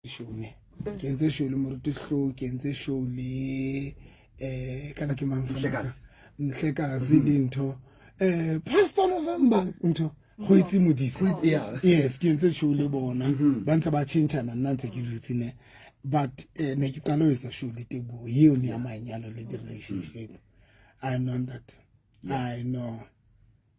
Show ne ke entse show le moruti Hlo, ke entse show le kana ke mang Mhlekazi. Mhlekazi le ntho Pastor November ntho go itse Modise. Yes, ke entse show le bona, ba ntse ba tšhentšhana, nna ntse ke dutse ne, but ne ke qala ho etsa show le Teboho eo ne ya manyalo le di-relationship. I know that, I know.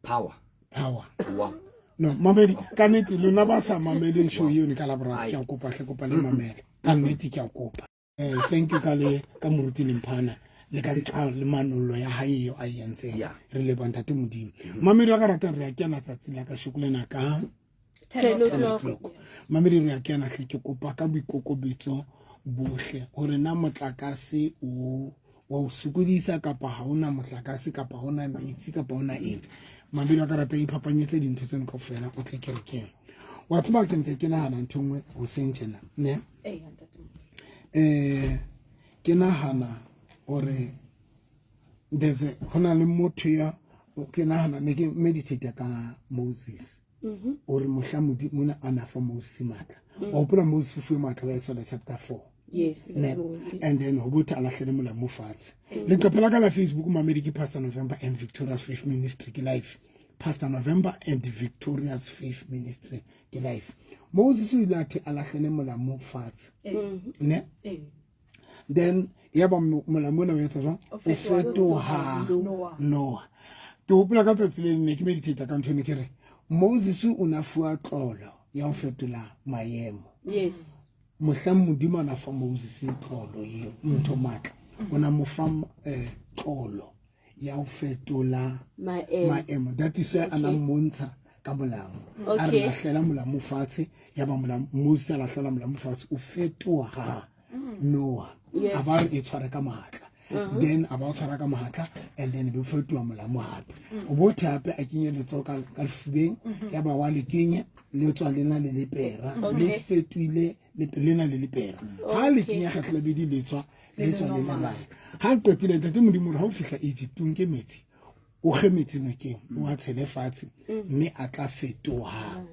Power. Power. Wow. No, mamedi, ka nnete lona ba sa mameleng show eo ne ka Laboraro, ke a kopa hle, kopa le mamele ka nnete, ke a kopa. Thank you ka le ka moruti Lemphana le ka ntlha le manollo ya hae eo a e entseng. Re leboha ntate Modimo. Mamedi wa ka rata, re a kena tsatsi la ka sheko lena ka 10 10 o'clock. O'clock. Mamedi, re a kena hle, ke kopa ka boikokobetso bohle hore na motlakase o wa o sokodisa kapa ha ona motlakase kapa ha ona metsi kapa ha ona eng. Mamedi wa ka rata, iphapanyetse dintho tseno kaofela, o tle kerekeng. Wa tseba, ke ntse ke nahana ntho e nngwe hoseng tjena ne. Ke nahana hore there's a ho na le motho ya ke nahana ne ke meditate ka Moses, hore mohla Modimo ne a na fa Moses matla. Wa hopola Moses o fuwe matla ho Exodus chapter 4? Yes. Ne, and then ho botho a lahlele molamu fatshe. Leqephe la ka la Facebook, mamedi, ke Pastor November and Victorious Faith Ministry, ke live. Pastor November and Victorious Faith Ministry, ke live. Moses o ile a the a lahlele molamu fatshe ne, then ya ba molamu ona o etsa jwang? O fetoha noha. Ke hopola ka tsatsi le ne ke meditate ka ntho ene, ke re Moses o na fuwa tlolo ya ho fetola maemo. Mohlang Modimo a na fa Moses tlolo eo, ntho matla, o na mo fa tlolo ya ho fetola maemo. Maemo. That is why a na mmontsha ka molamu, a re lahlela molamu fatshe, ya ba molamu, Moses a lahlela molamu fatshe, o fetoha noha. A ba re e tshware ka maatla, then a ba o tshwara ka maatla, and then be o fetoha molamu hape. O bothe hape a kenye letsoho ka lefubeng, ya ba wa le kenye, le tswa lena le lepera. Le fetohile lena le lepera. Ha le kenya kgetlo la bedi, le tswa le leraya. Ha qetile, ntate Modimo re ha o fihla Egypt, o nke metsi, o kge metsi nokeng, o a tshele fatshe, mme a tla fetoha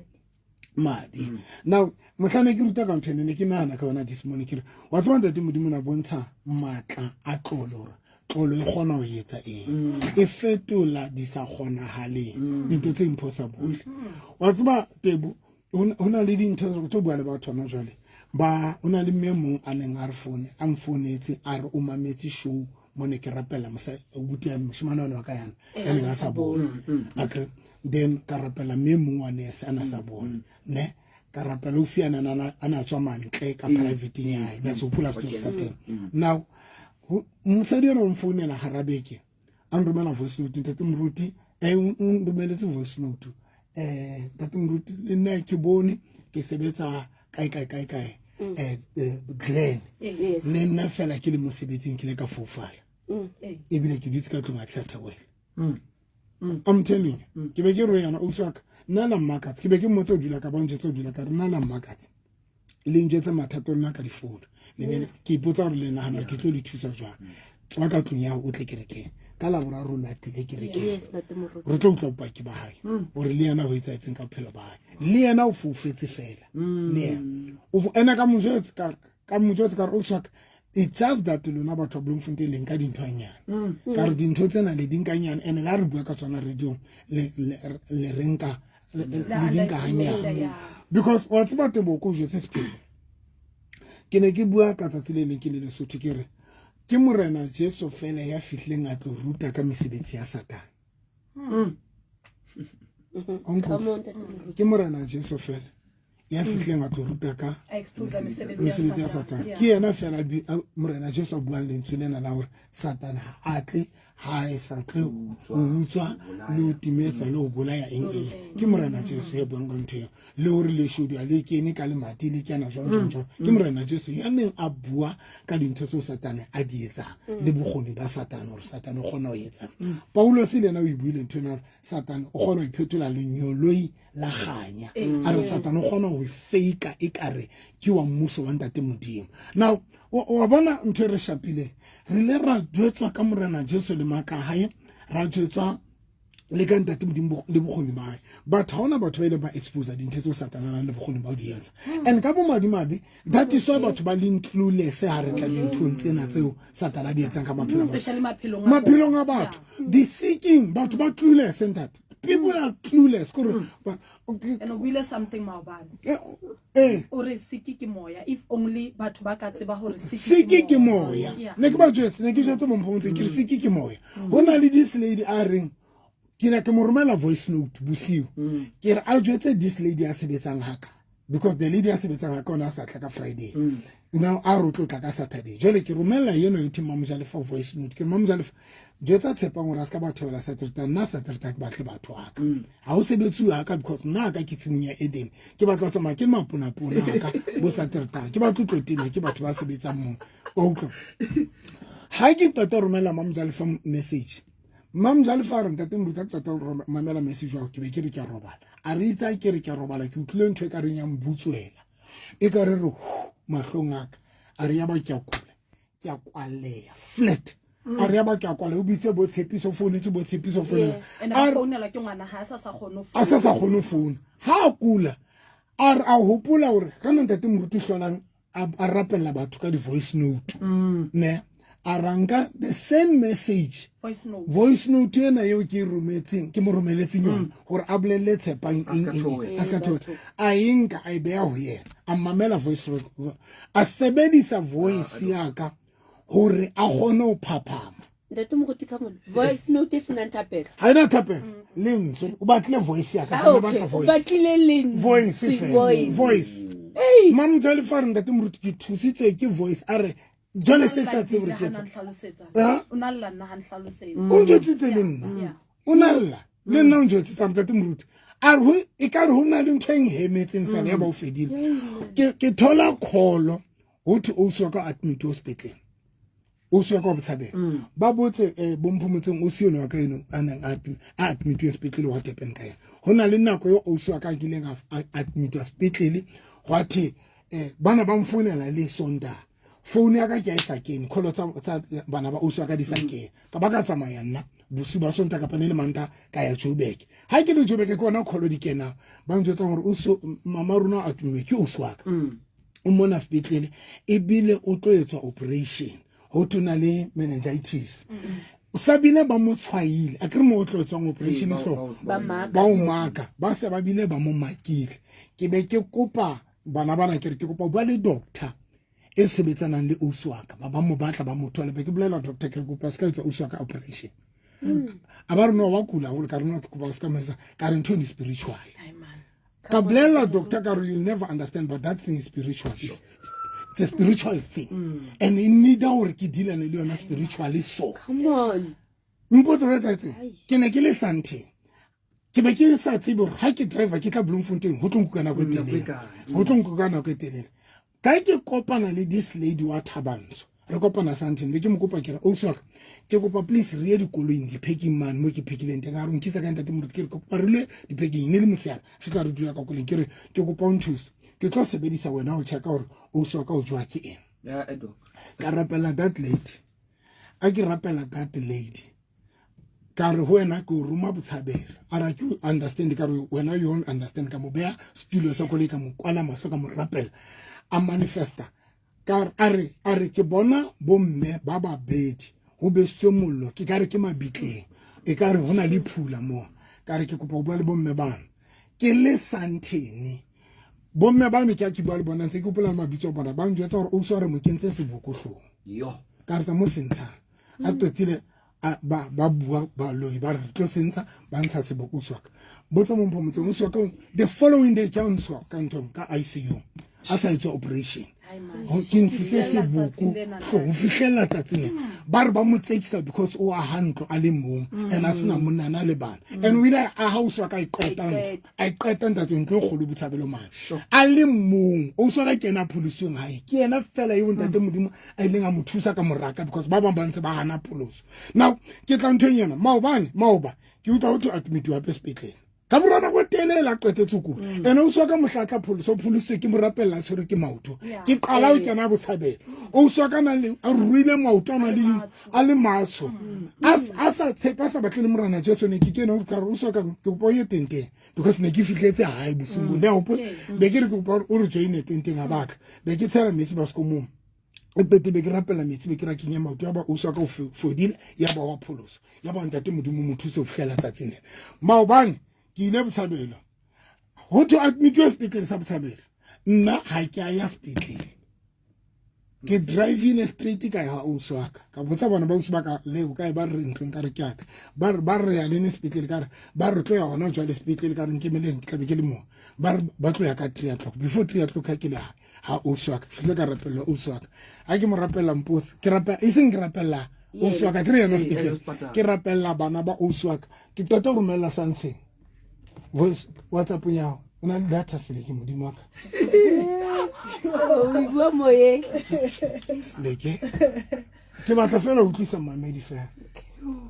madi. Now mohlane ke ruta ka ntho ene, ne ke nahana ka yona this morning, ke re wa tseba, ntate Modimo na bontsha matla a tlolo, hore tlolo e kgona ho etsa eng, e fetola di sa kgonahaleng, dintho tse impossible. Wa tseba, Tebo, ho na le dintho tse tlo bua le batho hona jwale. Ba ho na le mme mong a neng a re foune, a mfounetse, a re o mametse show mo ne ke rapela abuti ya moshemane wa ka yana ya neng a sa bone akere. Then ka rapela mme mong wa nurse a na sa bone ne, ka rapela o siana a na tswa mantle ka private ya hae, na se hopola story sa teng. Now mosadi ena o mfounela hara beke, a nromela voice note: "Ntate moruti," o nromeletse voice note, "Ntate moruti, le nna ke bone, ke sebetsa kae kae kae kae, Glen. Le nna fela ke le mosebetsing, ke le ka foufala, ebile ke dutse ka tlong, ha ke sa theohela." I'm telling you, ke be ke re yana ausi wa ka, nna la mmakatsa. Ke be ke mmotse o dula ka, ba ntjwetsa o dula ka, re nna la mmakatsa, le njwetse mathata nna ka difounu le be ke ipotsa gore le nagana gore ke tlo le thusa jwang. Tswa ka tlong ya gago, o tle kerekeng ka Laboraro. O ne a tlile kerekeng. Yes, ntate moruti. Re tlo utlwa bopaki ba hae, gore le yena ho etsahetseng ka bophelo ba hae. Le yena o foufetse fela le yena ene ka mojwetse ka mojwetse ka re o swaka, it's just that lona batho ba Bloemfontein leng ka dintho hanyane, ka re dintho tsena le di nkanyane, and le ha re bua ka tsona radiong, le re nka le di nka hanyane, because wa tseba, Tebo, ko jwetse sephelo. Ke ne ke bua ka tsatsi le leng ke le Lesotho, ke re ke Morena Jesu fela ya fihlileng a tlo ruta ka mesebetsi ya Satane. Uncle, Come on, ntate moruti. Ke Morena Jesu fela ya fihlileng a tlo ruta ka A expose mesebetsi mesebetsi ya Satane. Ke yena fela Morena Jesu a buang lentswe lena la hore Satane ha a tle ha e sa tle ho utswa le ho timetsa le ho bolaya eng eng. Ke Morena Jesu ya buang ka ntho eo, le hore leshodu ha le kene ka lemati, le kena jwang jwang jwang. Ke Morena Jesu ya neng a bua ka dintho tseo Satane a di etsang le bokgoni ba Satane, hore Satane o kgona ho etsang. Paulos le yena o e buile ntho ena, hore Satane o kgona ho iphetola lenyoloi la kganya. A re Satane o kgona ho fake e kare ke wa mmuso wa ntate Modimo. Now wa bona ntho e re shapileng, re ile ra jwetswa ka Morena Jesu le matla a hae, ra jwetswa Le ka ntate Modimo le bokgoni ba hae, but ha hona batho ba ileng ba expose dintho tseo Satana a nang le bokgoni ba ho di etsa. And ka bomadimabe, that is why batho ba leng clueless ha re tla dinthong tsena tseo Satana a di etsang ka maphelo a batho. Especially maphelong a Maphelong a bona. batho. Di-seeking, batho ba clueless, ntate. People are clueless kore And o buile something maobane. O re siki ke moya. If only batho ba ka tseba hore siki Siki ke moya. Ne ke ba jwetse, ne ke jwetse mompho ke re siki ke moya. Ho na le this lady a reng ke ne ke mo romela voice note bosiu, ke re a jwetse this lady a sebetsang haka, because the lady a sebetsang haka ona a sa tla ka Friday, now a re o tlo tla ka Saturday. Jwale ke romella eno e theng Mamojalefa voice note, ke re Mamojalefa, jwetsa Tshepang gore a se ka ba theola Saturday, nna Saturday ke batle batho haka, ha o sebetsiwe haka, because nna ka ke tshimong ya Eden, ke batla ho tsamaya ke maponapona haka bo Saturday, ke batlo tlo tenwa ke batho ba sebetsang moo, wa utlwa. Ha ke qeta ho romela Mamojalefa message, Mamojalefa a re, ntate Moruti, a qeta ho mamela message wa, ke be ke re ke a robala. A re itse ke re ke a robala, ke utlwile ntho e ka reng ya mbutswela, e ka re re hu mahlong a ka. A re ya ba ke a kula, ke a kwaleya flat. A re ya ba ke a kwaleya, o bitse bo Tshepiso, founetse bo Tshepiso, founela. And ba founelwa ke ngwana ha a sa sa kgone ho A sa sa kgone ho founa. Ha a kula, a re a hopola hore ka na ntate Moruti hlolang a rapella batho ka di-voice note, ne a ranka the same message. Voice note. Voice note ena eo ke e rometseng, ke mo romeletseng yona hore a bolelle Tshepang eng eng eng, a ska theoha. A e nka, a e beha ho yena, a mamela voice note, a sebedisa voice ya ka hore a kgone ho phaphama. Ntate Moruti, come on, voice note e senang thapelo? Ha ena thapelo, lentswe, o batlile voice ya ka. Ah, Fela okay. batla O voice. batlile lentswe. Voice fela. Voice. Voice. Ei. Mamojalefa re, ntate Moruti, ke thusitswe ke voice. A re jwale se ke sa tsebe hore ke etsa. Eh? O na lla, nna ha nhlalosetsa. O njwetsitse le nna. O na lla le nna, o njwetsitse, ntate Moruti. A re e ka re ho na le ntho e nhemetseng fela, ya ba o fedile. Ke thola call, ho thwe ausi wa ka admit sepetlele, ausi wa ka wa Botshabelo. Ba botse bomphomotseng, ausi eno wa ka eno a neng a admitiwe sepetlele, what happened ka yena. Ho na le nako eo ausi wa ka a kileng a admitwa sepetlele, hwa thwe bana ba mfounela le Sontaha, phone ya ka ke a e sa kene, call tsa bana ba ausi wa ka di sa kene. Ka ba ka tsamaya nna bosiu ba Sontaha kapa ne le Mantaha, ka ya Joburg. Ha ke le Joburg, ke ona call di kenang, ba njwetsang hore ausi, mama rona a tumme ke ausi wa ka, o mona sepetlele, ebile o tlo etswa operation, ho thwe na le meningitis, sa bile ba mo tshwaile. A kere mo o tlo etswang operation hlooho. Ba maka. Ba o maka, ba se ba bile ba mo makile. Ke be ke kopa bana bana, ke re ke kopa ho bua le doctor e sebetsanang le ausi wa ka. Ba mo batla, ba mo thola. Be ke bolela doctor, ke re kopa se ka etsa ausi wa ka operation. A ba re no, wa kula haholo. Ka re no, ke kopa se ka mo etsa. Ka re ntho eno e spiritual. Ai, man. Ka bolela doctor, ka re you'll never understand, but that thing is spiritual. It's a spiritual thing and e need hore ke dealane le yona spiritually. So Come on. Mpotse ho etsahetseng. Ke ne ke le Sandton, ke be ke sa tsebe hore ha ke driver ke tla Bloemfontein, ho tlo nkuka nako e Nako e telele. kae? Ho tlo nkuka nako e telele. Ka ke kopana le this lady wa Thabantsho, re kopana Sandton, be ke mo kopa, ke re ausi wa ka, ke kopa please re ye dikoloing, di-parking mane mo ke phekileng teng. A re o nkisa ka, ntate Moruti? Ke re ke kopa re le di-parking, ne le motshehare, fihla re dula ka koloing. Ke re ke kopa o nthuse, ke tlo sebedisa wena ho checka hore ausi wa ka o jowa ke eng. Ya, doc. Ka rapela that lady. A ke rapela that lady, ka re ho wena ke o roma Botshabelo. A re ke understand. Ka re wena you won't understand. Ka mo beha setulo sa koloi, ka mo kwala mahlo, ka mo rapela, a manifesta. Ka re a re ke bona bomme ba babedi, ho besitswe mollo, ke ka re ke mabitleng, e ka re ho na le phula moo. Ka re ke kopa ho bua le bomme bana. Ke le Sandton, bomme bano ke a ke bua le bona, ntse ke hopola le mabitso a bona. Ba njwetsa hore ausi wa re mo kentse seboko hloohong. Yo. Ka re tsa mo sentsha. A qetile ba bua baloi, ba re re tlo sentsha, ba ntsha seboko ausi wa ka. Botsa mompho motseng, ausi wa ka the following day ke a ntshuwa ka nthong, ka ICU, a sa etswa operation. Ai, man. Ke ntshitse seboko ho fihlella tsatsing lena. Ba re ba mo tsekisa because o aha ntlo a le mong and a sena monna, a na le bana, and o ile a aha, ausi wa ka, a e qeta ntlo. Qeta. A e qeta, ntate, ntlo e kgolo Botshabelo mane, a le mong. Ausi wa ka ke ena a pholosong hae, ke yena fela eo ntate Modimo a ileng a mo thusa ka moraka, because ba bang ba ntse ba hana pholoso. Now ke tla nthong ena. Maobane, maoba ke utlwa ho thwe admitiwa hape sepetlele ka mora nako e telele a qetetse ko ene o swa ka mohlatla pholoso o pholositswe ke morapella a tshwerwe ke maoto ke qala o kena botshabelo o swa ka nang le a ruile maoto a nang le a le matsho a sa tshepa a sa batle le morana Jesu ne ke kene o ka re o swa ka ke kopa o ye tenteng because ne ke fihletse hae bosiung bo ne hopola be ke re ke kopa o re joine tenteng a batla be ke tshela metsi ba sekomong e qete be ke rapela metsi be ke ra kenya maoto ya ba o swa ka o fodile ya ba wa pholoso ya ba ntate modimo mo thuse ho fihlela tsatsing lena maobane ke ile botshabelo ho thwe admitiwe sepetlele sa botshabelo nna ga ke a ya sepetlele ke drivile straight ka ya ausi wa ka ka botsa bona ba ausi ba ka le kae ba re ntlong ka re ke atla ba re ba re ya lene sepetlele ka re ba re tlo ya hona jwale sepetlele ka re nkemeleng ke tlabe ke le mo ba re ba tlo ya ka 3 o'clock before 3 o'clock ha ke le ha ausi wa ka fihle ka rapella ausi wa ka ha ke mo rapella mpotse ke rapela e seng ke rapella ausi wa ka ke re yena sepetlele ke rapella bana ba ausi wa ka ke qeta ho romella something voice whatsapp ya hao o na le data seleke modimo wa ka o bua moyeng seleke ke batla fela ho utlwisa mamedi fela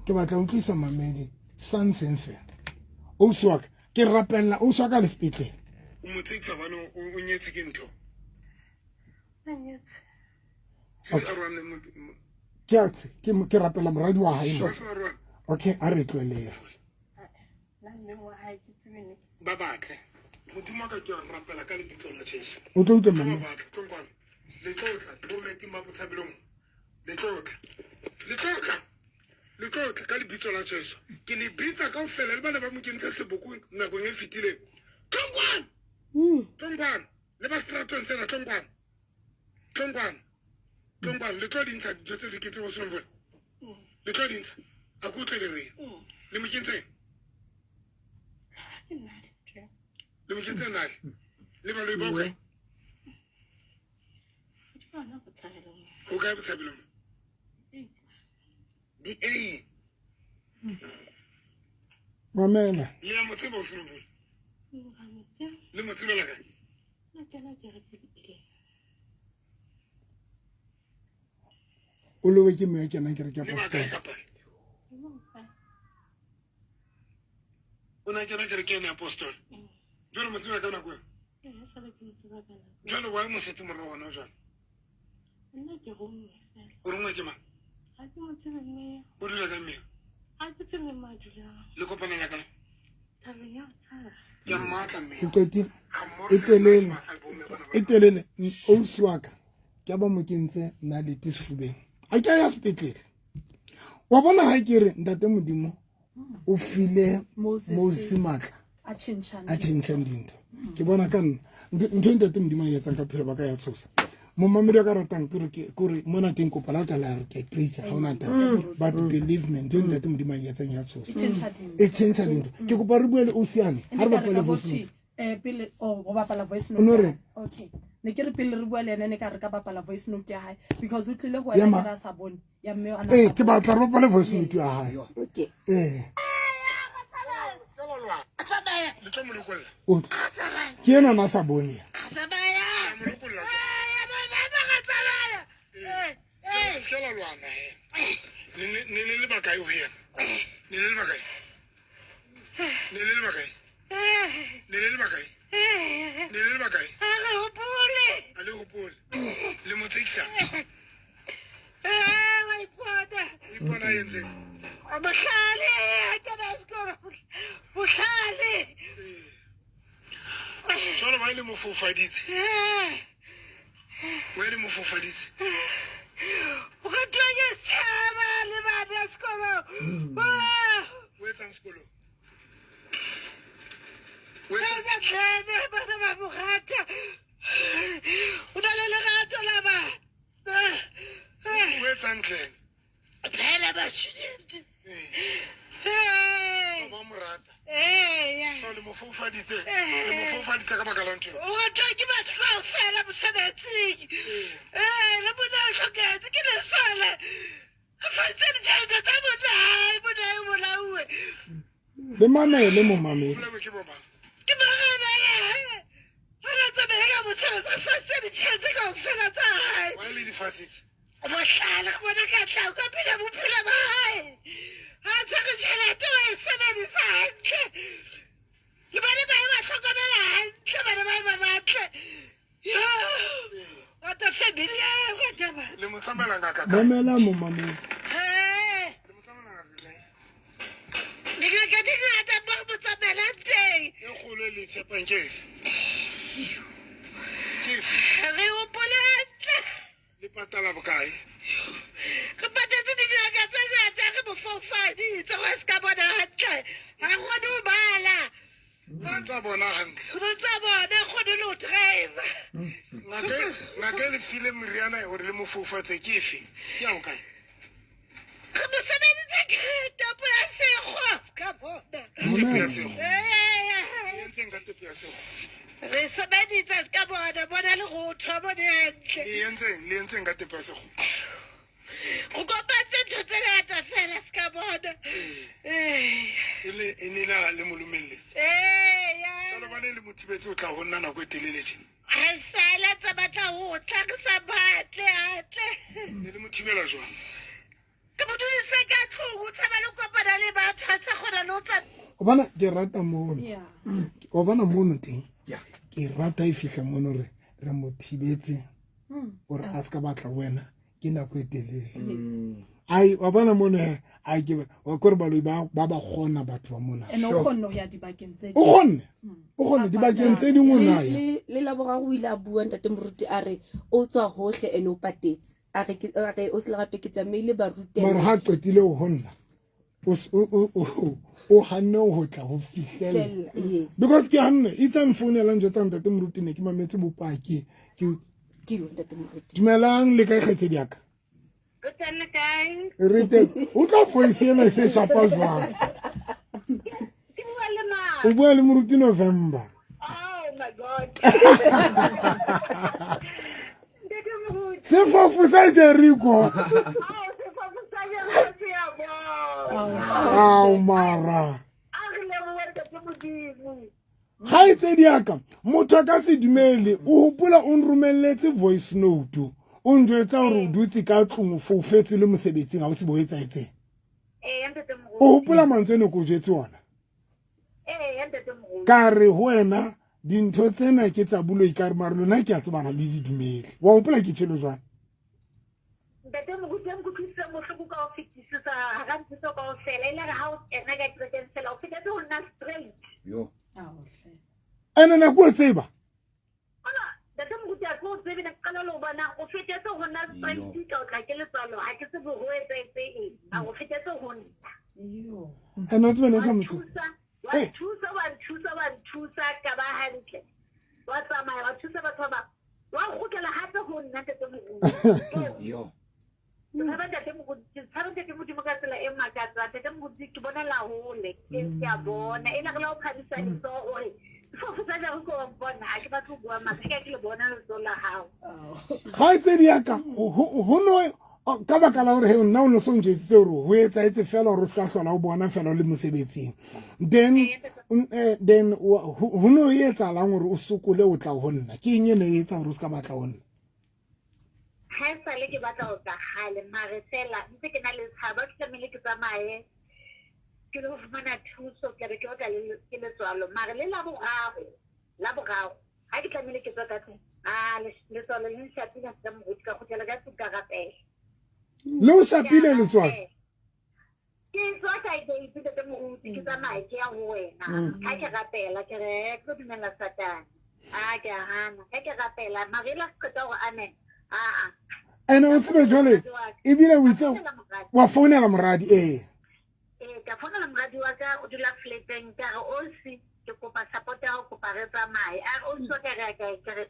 ke batla ho utlwisa mamedi something fela ausi wa ka ke rapella ausi wa ka le sepetlele o mo tsekisa bane o nyetswe ke ntho ke a tse ke rapela moradi wa hae okay a re tloeleng ba batle modimo ka ke rapela ka lebitso la Jesu o tlo utlwa mama batle tlongkwana le tlotla bo metsing ba botshabelong le tlotla le tlotla le tlotla ka lebitso la Jesu ke le bitsa kaofela le bana ba mo kentse seboko nakong e fetileng tlongkwana tlongkwana le ba stratong sena tlongkwana tlongkwana tlongkwana le tlo dintsha dijo tse di ketse go senofole le tlo dintsha a ke utlwe le reng le mo kentseng le mo kentse nale le baloi ba kae o kae botshabelong di a mamela le ya mo tseba o senofole le mo tsebela kae o lowe ke moya kenang kereke ya pastor o ne a kena kereke ene apostol jalo mo tseba ka nako eo jalo wa mo setse morago gona jalo o rongwa ke mang o dula ka mmeo le kopanela kae ke mmatla mme ke qetile e telele e telele ausi wa ka ke a ba mo kentse nalete sefubeng a ke a ya sepetlele wa bona ga ke re ntate modimo o file Moses matla a tšhentšhang dintho ke bona ka nna ntho e ntate modimo a e etsang ka bophelo ba ka ya tshosa momamedi wa ka ratang kore mona teng kopa la o tla la re ke preacher ga ona taba but believe me ntho e ntate modimo a e etsang ya tshosa e tšhentšha dintho ke kopa re bue le osiane ga re bapale voice note pele o bapala voice note no re okay ne ke re pele re bua le ene ne ka re ka bapala voice note ya hae because o tlile go wena ke ra sa bone ya mme ana ee ke batla re bapale voice note ya hae okay ee ke ena na sa bone se la lwana he ne le le bakae ho yena ne le le bakae ne le le bakae ne le le bakae ne le le bakae re hopole a le hopole le mo tsekisa wa ipona o ipona entseng bohlale a tsena sekolo bohlale jalo ba e le mo foufaditse o e le mo foufaditse o ka twa ke setšhaba le bana sekolo o etsang sekolong sa tlhene bana ba mogata o na le lerato la bana o etsang tlhene phela ba student ba mo rata so le mo foufaditse le mo foufaditse ka baka la ntho o ratwa ke batho kaofela mosebetsing ee le monna o tlhoketse ke lesole a fantse ditšhelete tsa monnae monnae bolauwe le mamele momamedi ke bo mang ke marabele gona tsamaye ka mosebetsi re fantse ditšhelete kaofela tsa hae wa le di fasitse bohlale re bona ka tlau ka pele bophelo ba hae ga tshwere tšhelete wa e sebedisa hantle Le bana ba e ba hlokomela hantle, bana ba e ba batle. Yo! What a family, what a man. Le mo tsamaela ngaka kae? Mamela mo mamela. Hey! Le mo tsamaela ngaka kae? Dingaka di ngata mo re mo tsamaelang teng. E kgolo e le e tshepang ke efe? Ke efe? Re hopole hantle. Le patala bokae? Re patetse dingaka tse ngata, re mo foufaditse gore a se ka bona hantle. Ha kgone ho bala. O ntsa bona hantle. O ntsa bona, ha kgone le ho driver. Ngaka ngaka e le file meriana hore le mo foufatse ke efe? Ke ya hokae? Re mo sebeditse ka tapo ya sekgo, a se ka bona. Tepo ya sekgo. Ee. Le entseng ka tepo ya sekgo? Re sebeditse a se ka bona, bona lerotho, a bone hantle. Le entseng? Le entseng ka tepo ya sekgo? Go kopantse ntho tse ngata fela se ka bona. Ee. E le e ne la le mo lumelletse. Ee, ya. Jwale bane le mo thibetse o tla ho nna nako e telele tjena. Ha sala tsa batla ho tla re sa batle atle. Ne le mo thibela jwang? Ke mo dudise ka tlung, o tshaba le ho kopana le batho, ha sa kgona le ho tsa. O bona ke rata mono. Yeah. O bona mono teng. Yeah. Ke rata e fihla mono re re mo thibetse gore a se ka batla wena ke nako e telele. Ai wa bona mono he ai ke wa kore baloi ba ba ba kgona batho ba mona. And o kgonne ho ya dibakeng tse O kgonne. O kgonne dibakeng tse dingwe o na ya. Le la boraro o ile a bua ntate moruti a re o tswa hohle ene o patetse. A re ke a re o se lerato ke tsamaile ba rutela. Mara ha qetile ho nna o o hanne ho tla ho fihlela. Yes. Because ke hanne itse a nfounela njwetsa ntate moruti ne ke mametse bopaki ke Ke yo ntate moruti. Dumelang le kae kgaitsedi ya ka? Re teng le kae? Re teng. O tla voice ena e se shapa jwang? Ke bua le mang? O bua le moruti November. Oh my God. Ntate moruti. Sefofu sa Jericho. Oh, sefofu sa Jericho se a bona. Ao mara. A re lebohe ntate Modimo. Kgaitsedi ya ka, motho a ka se dumele, o hopola o nromelletse voice note, o njwetsa hore o dutse ka tlung o foufetse le mosebetsing ha o tsebe ho etsahetseng. Ee, ntate moruti. O hopola mantswe ene ke o jwetse ona? Ee, ntate moruti. Ka re ho wena dintho tsena ke tsa boloi ka re mare lona ke a tsebana le di dumele. Wa hopola ke tjhelo jwang? Ntate moruti a nkutlwisitseng bohloko ka ho fetisisa hara ntho tseo kaofela, e le re ha o kena ka kerekeng fela o fetetse ho nna straight. Yo. Ene nako o tseba? Ona ntate moruti a ke o tsebe ne ke qala le ho bona o fetetse ho nna straight ka o tla ke letswalo ha ke tsebe ho etsahetse eng. A o fetetse ho nna. Ene o tsebe ne sa mo tseba. Wa nthusa, wa nthusa, wa nthusa ka ba hantle. Wa tsamaya wa thusa batho ba bang. Wa kgutlela hape ho nna ntate moruti. Yo. Ke tshaba ntate moruti, ke tshaba ntate Modimo ka tsela e makatsang. Ntate moruti ke bonela hole, ke ke a bona. E le re la o phamisa letsoho o re sefofu sa Jericho wa mpona, ha ke batle ho bua maka, ke ke le bona letsoho la hao. Kgaitsedi ya ka, ho no ka baka la hore he nna o no so njwetsitse hore ho etsahetse fela hore o se ka hlola o bona fela o le mosebetsing. Then then ho no e etsahalang hore o sokole o tla ho nna. Ke eng e ne e etsa hore o se ka batla ho nna? Ha e sale ke batla ho tla kgale mare fela ntse ke na le tshabo ke tlamehile ke tsamaye ke lo fumana thuso ke be ke otla le ke letswalo mare le la boraro la boraro ha ke tlamehile ke tswa ka tlung a letswalo le nshapile ka moruti ka kgutlela ka tlung ka rapela. Le o shapile letswalo? Ke tswa ka gate ntate moruti ke tsamaye ke ya ho wena. Ha ke rapela ke re ke tlo dumella Satane. A ke a hana. Ha ke rapela mare e la qeta hore amen. A a. Ene o tsebe jwale ebile o itse wa founela moradi ee. Ee ka founela moradi wa ka o dula flateng ka re osi ke kopa support ya ho kopa re tsamaye. A re osi wa ka re ya kae ke re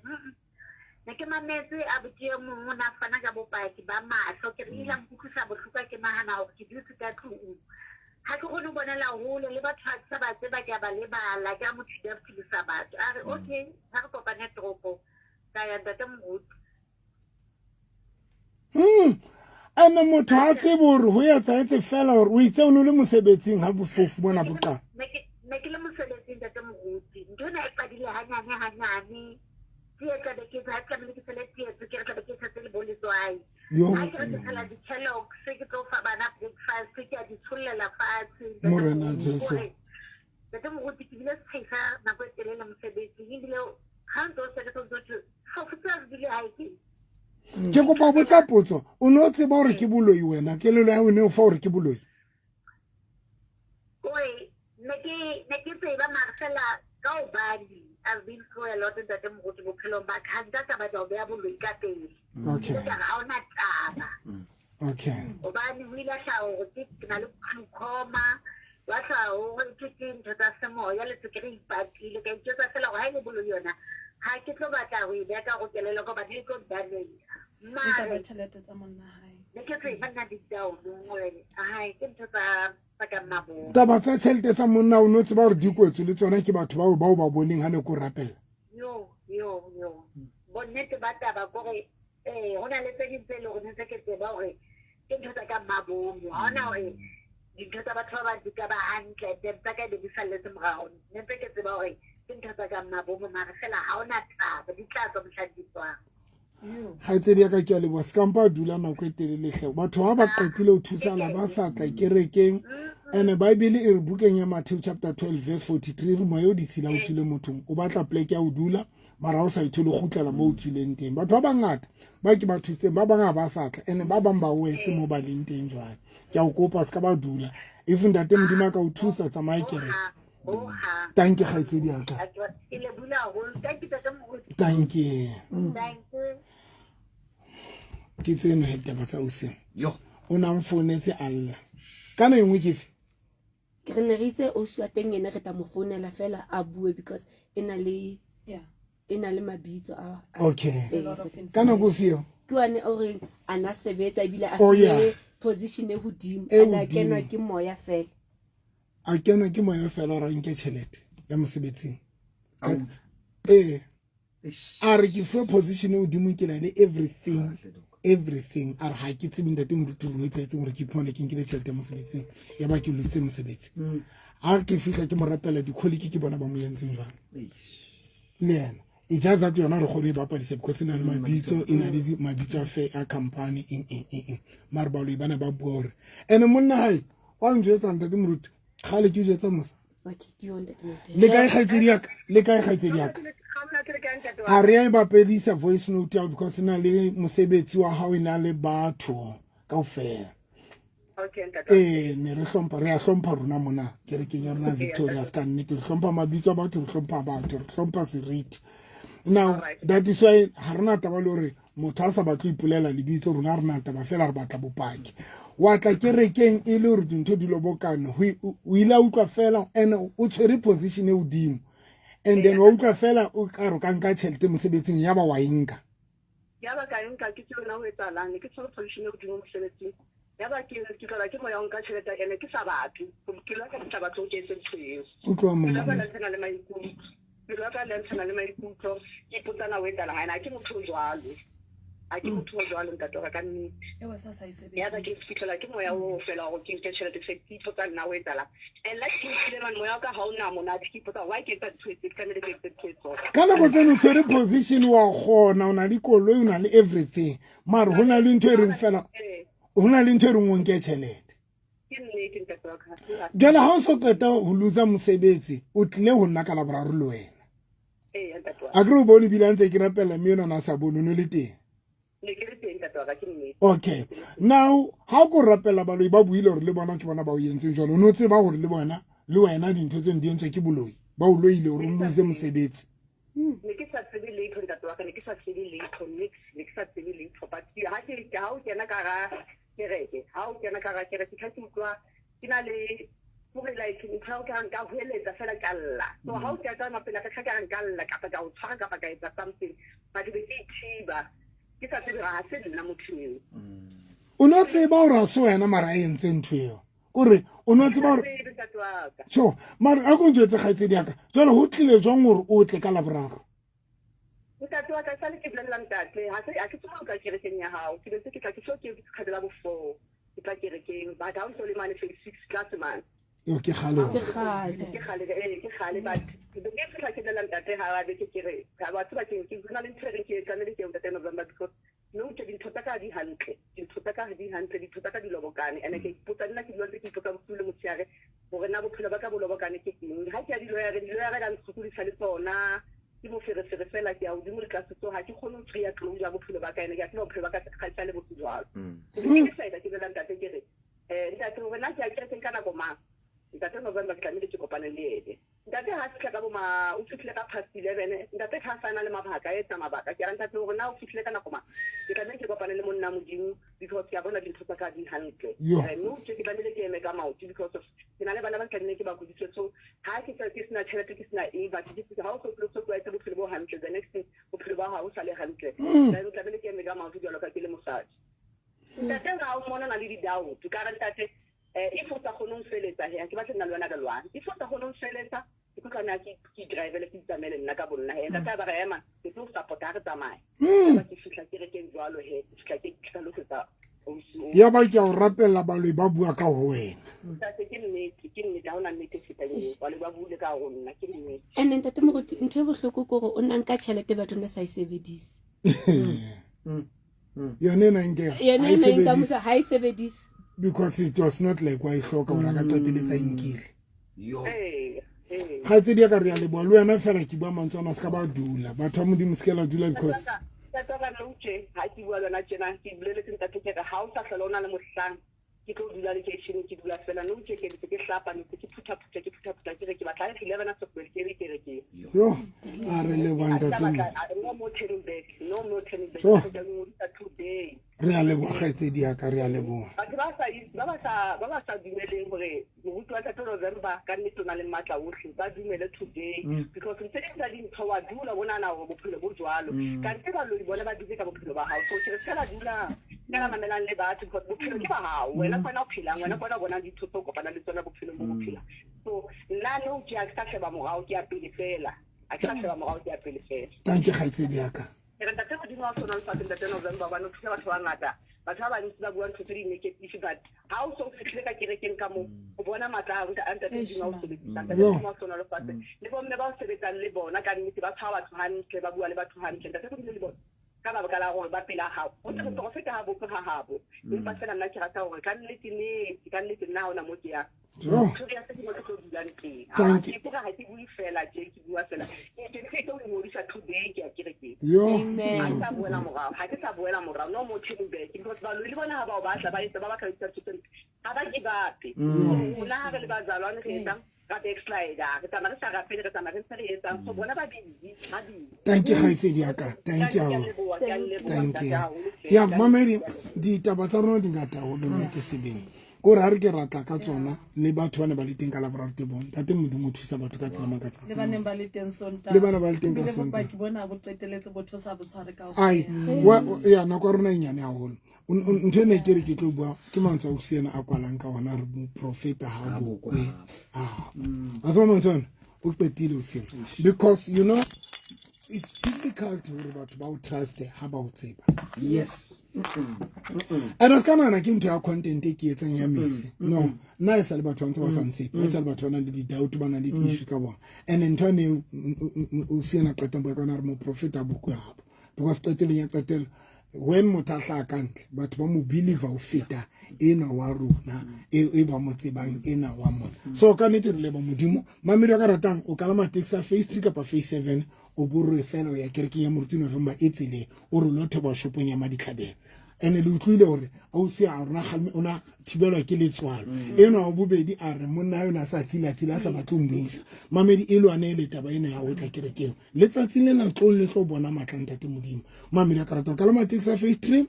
Ne ke mametse abuti e mong o ne a fana ka bopaki ba mahlo. Ke re ile a nkutlwisa bohloko ha ke nahana hore ke dutse ka tlung. Ha ke kgone ho bonela hole le batho ha ke sa ba tseba ke a ba lebala. Ke ha motho a phedisa batho. A re okay, ha re kopane toropong. Ka ya ntate moruti. Ene motho ha tsebe hore ho etsahetse fela hore o itse o ne o le mosebetsing ha bofofu bona bo qala. Ne ke le mosebetsing ntate moruti. Ntho ena e qadile hanyane hanyane. Tee tla be ke ha tlamehile ke tshele tee ke re tla be ke tshetse le bo letswai. Yo. Ha ke re ke tshela di-Kellogg's, ke tlo fa bana breakfast, ke a di tshollela fatshe. Morena Jesu. Ntate moruti ke bile bile setshehisa nako e telele mosebetsing ebile ga ntse o sebetsa o ntse o thwe ga o fetsa re dule gae ke. Ke kopa botsa potso, o ne o tseba gore ke boloi wena? Kelelo ya o ne o fa gore ke boloi? Oi, ne ke tseba mare fela ka hobane I've been through a lot, ntate moruti, bophelong ba ka, nka ka batla ho beha boloi ka pele. Ke ka re ha ona taba. Hobane ho ile hlaha hore ke na le glaucoma, wa hlaha hore ke ntho tsa semoya le tswekere e ipatile. Ka itjwetsa fela hore ha e le boloi yona, ha ke tlo batla ho e beha ka hare ho kelello ka hobane e tlo damage. E tla ba Mare tjhelete tsa monna hae. Ne ke tseba nna deep down hore hai ke ntho tsa ka mabong. Taba tsa tjhelete tsa monna, o ne o tseba gore di kwetswe le tsona ke batho bao ba boneng ha ne ko rapela? Yo yo yo, bonnete ba taba kore ee, ho na le tse ding tse leng hore ne ntse ke tseba hore ke ntho tsa ka mabomo. Ha hona hore dintho tsa batho ba bang di ka ba hantle, then tsa ka e be di salletse morao. Ne ntse ke tseba hore ke ntho tsa ka mabomo, mare fela ha hona taba, di tla tswa mohlang di tswang. Kgaitsedi ya ka, ke a leboha. Se kampa a dula nako e telele hle. Batho ba ba qetile ho thusana ba sa tla kerekeng. And Bible e re bukeng ya Matthew chapter 12 verse 43 re moya o ditshila o tswile mothong, o batla pleke ya ho dula, mara ha o sa ithole, o kgutlela mo o tswileng teng. Batho ba bangata ba ke ba thusitseng, ba bang ha ba sa tla, and ba bang ba wese mo ba leng teng. Jwale ke a o kopa, se ka ba dula. If ntate Modimo a ka o thusa, tsamaya kereke. Ho hang. Tanke, kgaitsedi ya ka. Ke lebohile haholo. Thank you, ntate moruti. Tanke. Thank you. Ke tseno he taba tsa oseng. Yo. O na mfounetse a lla kana e nngwe ke fe? Re ne re itse ausi wa teng ene re tla mo founela fela a bue because e na le e na le mabitso a Okay. A lot of Ka nako feo? Ke one o reng a na sebetsa ebile a filwe position e hodimo. E A na hodimo. kenwa ke moya fela. A kenwa ke moya fela gore a nke tšhelete ya mosebetsing. A utswe. Ee. Eish. A re ke fuwe position e godimo, ke na le everything. Kahle, Doc. Everything. A re ga ke tsebe, ntate moruti, gore o etsahetseng gore ke iphumane ke nkile tšhelete ya mosebetsing, ya ba ke lotse mosebetsi. Ga ke fitlha ke mo rapela, dikholiki ke bona ba mo entseng jwang. Eish. Le ena e ja that yona re kgone e bapadisa because e na le mabitso, e na le mabitso a fe a company, eng eng eng eng. Mare baloi ba ne ba bua gore ene monna hae wa njwetsa, ntate moruti, kgale ke jwetsa mosa. Okay, ke yone, ntate moruti. Le kae, kgaitsedi yaka? Le kae, kgaitsedi yaka? A re ya e bapedisa voice note ya because e na le mosebetsi wa hao, e na le batho kaofela. Okay, ntate. Ee, ne re hlompha, re a hlompha rona mona kerekeng ya rona Victorious. Ka nnete re hlompha mabitso a batho, re hlompha batho, re hlompha seriti. Now that is why ha rena taba le hore motho a sa batle ho ipolela lebitso. Rona ha rena taba, fela re batla bopaki. Wa tla kerekeng e le hore dintho di lobokane, o ile a utlwa fela and o tshwere position e hodimo, and then wa utlwa fela o ka re o ka nka tjhelete mosebetsing, ya ba wa e nka. Ya ba ka e nka. Ke tsebe na ho etsahalang. Ne ke tshwere position e hodimo mosebetsing, ya ba ke tlola ke moya o nka tjhelete, ene ke sa batle, pelo ya ka ke sa batle ho ke etse ntho eo. Utlwa. Pelo ya ka Mama. le ntshana le maikutlo, pelo ya ka le ntshana le maikutlo. Ke ipotsa na o etsahalang, ene ha ke motho o jwalo, ha ke motho o jwalo, ntate wa ka, ka nnete. E wa sa e Ya ba ke sebedisa. fitlhelwa ke moya oo fela gore ke nke tjhelete, se ke ipotsa nna o etsahalang. And like ke nkile man, moya wa ka ha o na monate. Ke ipotsa why ke etsa ntho e tse, ke tlamehile ke etse ntho e tsona. Ka nako tseno o tshwere position, wa kgona, o na le koloi, o na le everything, mare ho na le ntho e reng fela, ho na le ntho e reng o nke tjhelete. Ke nnete, ntate wa ka. Jwale ha o so qeta ho losa mosebetsi, o tlile ho nna ka Laboraro le wena. Ee, ntate wa ka. A kere o bone ebile a ntse ke rapela, mme ena o na sa bone, o ne o le teng. Ne ke le teng, ntate wa ka, ke nnete. Okay, now ha ko rapela, baloi ba buile hore le bona ke bona ba o entseng jwalo. O ne o tseba hore le bona le wena dintho tseno di entswe ke boloi, ba o loile hore o lose mosebetsi? Ne ke sa tsebe letho, ntate wa ka, ne ke sa tsebe letho, nix, ne ke sa tsebe letho. But ha ke ha o kena ka hara kereke, ha o kena ka hara kereke, ke utlwa ke na le hore like ntho ya ka nka hoeletsa fela, ka lla. So ha o kena mapela ka ka nka lla kapa ka o tshwara kapa ka etsa something, but be ke ithiba, ke sa tsebe ha se nna motho eo. O ne o tseba hore ha se wena, mara a entse ntho eo, kore o ne o tseba hore Tsebe, ntate wa ka. Sure, mare a ko njwetse, kgaitsedi ya ka, jwale ho tlile jwang hore o tle ka Laboraro? Ntate wa ka, sale ke bolelela ntate, ha se ha ke tsoha ka kerekeng ya hao, ke bentse ke tla ke so ke kgabela bo 4 ke tla kerekeng, but ha o ntso le mane phase 6 tlase mane. Eo ke kgale. Ke kgale. Ke kgale, ee, ke kgale, but be ke fihla ke bolelela ntate ha ba be ke re ha ba tseba ke hona le ntho e reng ke tlamehile ke ntate November, because no ke dintho tsa ka di hantle, dintho tsa ka di hantle, dintho tsa ka di lobokane, and ke ipotsa nna, ke dula ntse ke ipotsa bosiu le motshehare. Hore na bophelo ba ka bo lobokane ke eng. Ha ke ya di-lawyer-eng, di-lawyer di a ntshokodisa le tsona. Ke moferefere feela, ke ya hodimo le tlase so ha ke kgone ho kry-a closure ya bophelo ba ka ene ke a tseba bophelo ba ka ga e sale bo se jwalo. Ke be ke decide ke jwetsa ntate ke re, ntate hore na ke ya kerekeng ka nako mang? Ntate November ke tlamehile ke kopane le ene. Ntate ha fihla ka bo ma, o fihlile ka past 11, ntate ha sa na le mabaka, a etsa mabaka. Ke re ntate hore na o fihlile ka nako mang? Ke tlamehile ke kopane le monna Modimo because ke a bona dintho tsa ka di hantle. Yo. Ke re no tje ke tlamehile ke eme ka maoto because of ke na le bana ba tlamehile ke ba hodise. So ha ke sa ke sena tjhelete ke sena eng, but ke ha o so so tlwaetse bophelo bo hantle, the next thing bophelo ba hao ha bo sa le hantle. Then tlamehile ke eme ka maoto jwalo ka ke le mosadi. Ntate ha o mmona o na le di-doubt, ka re ntate if o sa kgone ho nfeletsa he, ha ke batle nna le wena re lwane. If o sa kgone ho nfeletsa, ke tlo tlameha ke ke drivele ke itsamaele nna ka bonna he. Ntate a ba re ema, ke tlo support ha re tsamaye. Yaba ke fihla kerekeng jwalo he, ke fihla ke hlalosetsa ausi o. Ya ba ke a o rapella baloi ba bua ka ho wena. Ntate ke nnete, ke nnete, ha hona nnete e fetang eo. Baloi ba buile ka ho nna, ke nnete. And ntate Moruti, ntho e bohloko ke hore o na nka tjhelete batho ne sa e sebedise. Yone ena nke Yone ha e ena e nka sebedise. motho, ha e sebedise. Because it was not like wa e hloka hore a ka qetelletsa e nkile. Yo. Ee, ee. Kgaitsedi ya ka re a leboha le wena fela ke bua mantswe ana se ka ba dula. Batho ba Modimo se ke la dula because Ntate wa ka nou tje, ha ke bua le wena tjena, ke boleletse ntate ke re ha o sa hlola o na le mohlang ke tlo dula lekeisheneng ke dula fela. Nou tje ke ntse ke hlapa, ntse ke phutha-phutha, ke phutha-phutha, ke re ke batla ha 11 o'clock ke re kerekeng. Yo, a re leboha Ha ke sa ntate batla, no more turning back, no more turning back. Sure. Ke tla ngodisa today. Re a leboha kgaitsedi ya ka, re a leboha. Batho ba sa itse, ba ba sa, ba ba sa dumeleng hore moruti wa Ntate November ka nnete o na le matla ohle, ba dumele today. Because ntse di tsa dintho wa dula o nahana hore bophelo bo jwalo. Kante baloi bona ba dutse ka bophelo ba hao. So ke re se ka la dula, se ka la mamelang le batho because bophelo ke ba hao. Wena ke wena o phelang, wena ke wena o bonang dintho tseo kopanang le tsona bophelong bo bo phelang. So nna nou ke ha ke sa sheba morao, ke ya pele fela. Ha ke sa sheba morao, ke ya pele fela. Thank you kgaitsedi ya ka. Ke re ntate Modimo wa sona lefatshe ntate November hobane o thusa batho ba bangata. Batho ba bantsi ba bua ntho tse di-negative but ha o so fihlile ka kerekeng ka moo, o bona matla a ntate Modimo a o sebedisang. Ntate Modimo wa sona lefatshe. Le bomme ba o sebetsang le bona ka nnete ba tshwara batho hantle, ba bua le batho hantle. Ntate Modimo le bona ka baka la hore ba pela hao. Ho thwe moprofeta ha bopwe ha habo. Empa fela nna ke rata hore ka nnete nnete, ka nnete nna ha hona mo ke yang. Sure. Pretoria se ke mo ke tlo dulang teng. Thank Ha ke kore ha ke bue fela tje, ke bua fela. Ke ke ke tlo ingodisa today ke ya kerekeng. Yo. Amen. Ha ke sa boela morao, ha ke sa boela morao. No more turning back because baloi le bona ha ba o batla ba etsa ba batla ho etsa ntho tse mpe. Ha ba give up. Rona ha re le bazalwane re etsang ra backslider, re tsamaya re sa rapele, re tsamaya re ntse re etsang. So bona ba busy, ba busy. Thank you kgaitsedi ya ka. Thank you. Ke a leboha, ke a leboha, Thank you. ntate haholo hle. Ya mamedi ditaba tsa rona di ngata haholo nnete sebeng. Kore ha re ke ratla ka tsona le batho ba ne ba le teng ka Laboraro Tebong. Ntate Modimo o thusa batho ka tsela makatsang. Le ba neng ba le teng Sontaha. Le ba ne ba le teng ka Ebile Sontaha. bopaki bona bo qeteletse bo thosa bo tshware kaofela. Ai, ya nako ya rona e nyane haholo. Ntho ena e ke re ke tlo bua ke mantswe a ausi ena a kwalang ka ona re moprofeta ha bokwe. Ah. Wa tseba mantswe ana? O qetile ausi ena. Because you know it's difficult hore batho ba o trust ha ba o tseba. Yes. And se ka nahana ke ntho ya content e ke etsang ya mese. No, nna e sa le batho ba ntse ba sa ntshepe. E sa le batho ba nang le di-doubt, ba nang le di-issue ka bona. And ntho ene o si ena qetang bua ka yona re moprofeta ha bokwe habo. Because qetellong ya qetelo when motho a hlaha ka ntle, batho ba mo believe ho feta enwa wa rona, e ba mo tsebang ena wa mona. So ka nnete re leboha Modimo. Mamedi wa ka ratang, o kalama taxi ya phase 3 kapa phase 7, o borwe fela o ya kerekeng ya Moruti November e tseleng, o re lo theoha shopong ya Maditlhabelo. Ene le utlwile hore ausi a rona kgalme o na thibelwa ke letswalo. Enwa wa bobedi a re monna yona a sa tsila-tsila, a sa batle ho mmuisa. Mamedi e lwane le taba ena ya ho tla kerekeng. Letsatsing lena tlong le tlo bona matla ntate Modimo. Mamedi a ka ratang, kalama taxi ya phase 3,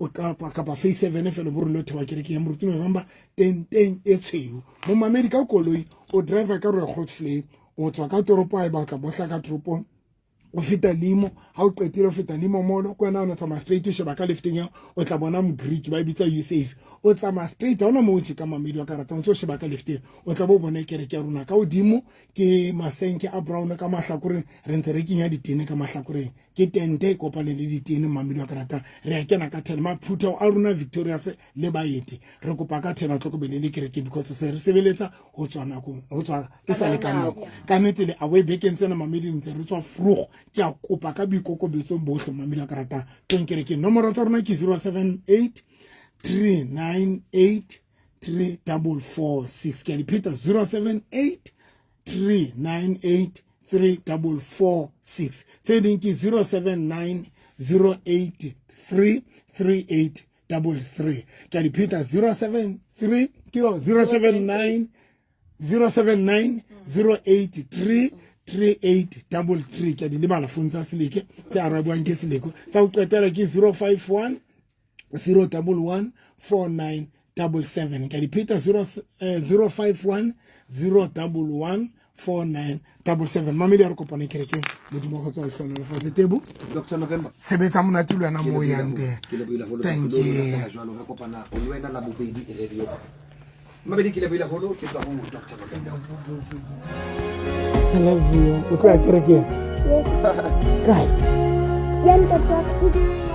o kapa phase 7 fela bo re lo theoha kerekeng ya Moruti November tenteng e tshweu. Momamedi ka koloi o driver ka re Grootvlei, o tswa ka toropo ha e batla bohla ka toropong, o feta limo, ha o qetile o feta limo molo, ke wena o no tsamaya straight o sheba ka lefteng ya, o tla bona Mogreek ba e bitsa Usafe. O tsamaya straight ha ona moo o tjeka mamedi wa karata, o ntse o sheba ka lefteng, o tla bo bona kereke ya rona ka hodimo ke masenke a brown ka mahlakoreng, re ntse re kenya ditene ka mahlakoreng, ke tente e kopane le ditene mamedi wa karata, re a kena ka 10 maphutheo a rona Victorious le baeti, re kopa ka 10 o'clock be le le kerekeng because se re sebeletsa ho tswa nakong, ho tswa e sa le ka nako. Ka nnete le away bekeng tsena mamedi ntse re tswa vroeg, ke a kopa ka boikokobetso bohle mamedi wa karata tlong kerekeng. Nomoro tsa rona ke 078 398 3446. Ke a di pheta, 078 398 3446. Tse ding ke 079 083 3833. Ke a di pheta, 073 ke yo, 079 079 083 3833. Ke a di lebala phone tsa Seleke tse arabuang ke Seleko. Tsa ho qetela ke 051 011 4977. Ke a di pheta, 051 011 4977. Mamedi, a re kopane kerekeng. Modimo wa kgotsa lehlonolo Tebo. Dr November. Sebetsa monate le wena mo o yang teng. Ke lebohile haholo. Thank you. Jwalo re kopana le wena la bobedi radio mabedi. Ke lebohile haholo, ke tswa ho Dr November. I love you. O tlo ya kerekeng kae? Ya ntate wa ka.